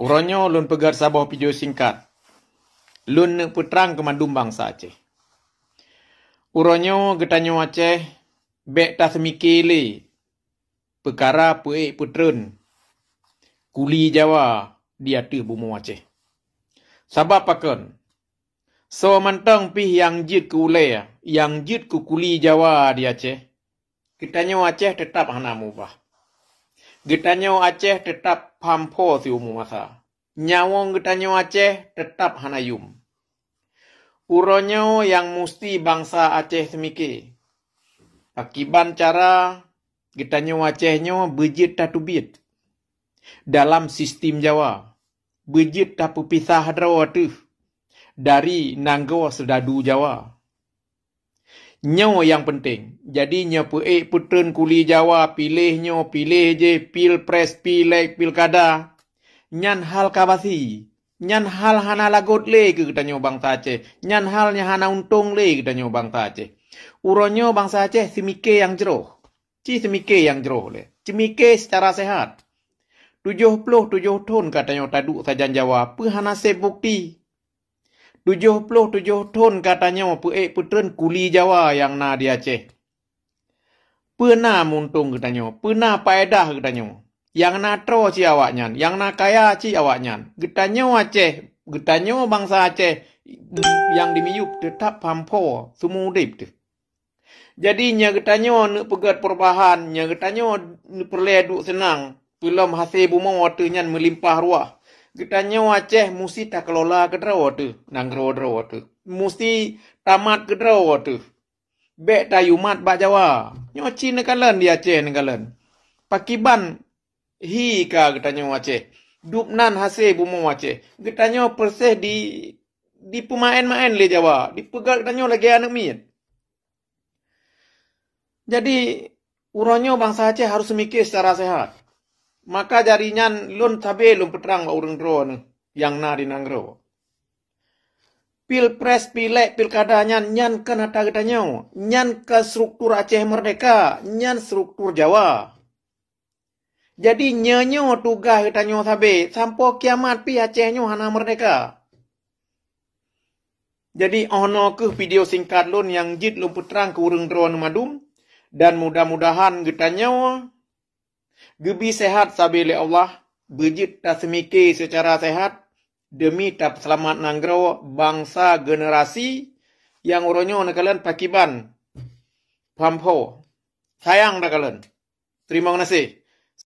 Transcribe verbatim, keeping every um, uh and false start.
Uroe nyoe lôn peugét saboh video singkat. Lôn neuk peutrang keu mandum bansa Aceh. Uroe nyoe geutanyoe Aceh bék taseumiké lé peukara peuék peutreun kuli Jawa di ateueh bumoe Aceh. Sabab pakon? Soe mantong pih nyang jeuet keu ulée, nyang jeuet keu kuli Jawa di Aceh, geutanyoe Aceh teutab hana meubah. Geutanyoe Aceh teutab phampo siumu masa. Nyawöng geutanyoe Aceh teutab hana yum. Uroe nyoe nyang musti bansa Aceh seumiké, pakiban cara geutanyoe Aceh nyoe beujeuet tateubiet dalam sistem Jawa, beujeuet tapeupisah droe teuh dari nanggroe seudadu Jawa. Nyoe nyang peunteng. Jadi nyoe peuék peutreun kuli Jawa, piléh nyoe, piléh jéh, pilpres, pilék, pilkada, nyan hal kabasi. Nyan hal hana lagot lé keu geutanyoe bansa Aceh. Nyan hal nyang hana untông lé geutanyoe bansa Aceh. Uroe nyoe bansa Aceh seumiké nyang jroh. Ci seumiké nyang jroh lé. Seumiké seucara sehat. Tujoh ploh tujoh thon geutanyoe taduek sajan Jawa, peue hana sép bukti? Tujoh ploh tujoh thon geutanyoe peuék peutreun kuli Jawa nyang na di Aceh. Peue na meuuntông geutanyoe, peue na paedah geutanyoe. Nyang na troe cit awaknyan, nyang na kaya cit awaknyan. Geutanyoe Aceh, geutanyoe bansa Aceh nyang dimiyueb teutab phampo seumeu udép teuh. Jadi nyoe geutanyoe neuk peugét peurubahan, nyoe geutanyoe neuk peureulée duek seunang, peulom hase bumoe teuh nyan meulimpah ruah. Geutanyoe Aceh musti takeulola keudroe teuh, nanggroe droe teuh. Musti tamat keudroe teuh. Bék tayumat bak Jawa. Nyoe ci neukalon di Aceh neukalon. Pakiban hi ka geutanyoe Aceh. Dub nan hase bumoe Aceh. Geutanyoe peureséh di, dipeumaén-maén lé Jawa, dipeugét geutanyoe lagée aneuëk miet. Jadi, uroe nyoe bansa Aceh harôh seumiké seucara sehat. Maka jari nyan lôn sabe lôn peutrang bak ureuëng droeneueh nyang na di nanggroe. Pilpres, pilék, pilkada nyan, nyan kon atra geutanyoe. Nyan kon struktur Aceh Merdeka, nyan struktur Jawa. Jadi nyoe nyoe tugaih geutanyoe sabe, sampoe kiamat pih Aceh nyoe hana merdeka. Jadi 'oh noe kheueh video singkat lôn nyang jeuet lôn peutrang keu ureuëng droeneueh mandum, dan mudah-mudahan geutanyoe geubi sehat sabe lé Allah, beujeuet taseumiké seucara sehat deumi tapeuseulamat nanggroe, bansa, generasi nyang uroe nyoe neukalon pakiban phampo. Sayang takalon. Teurimong gaséh.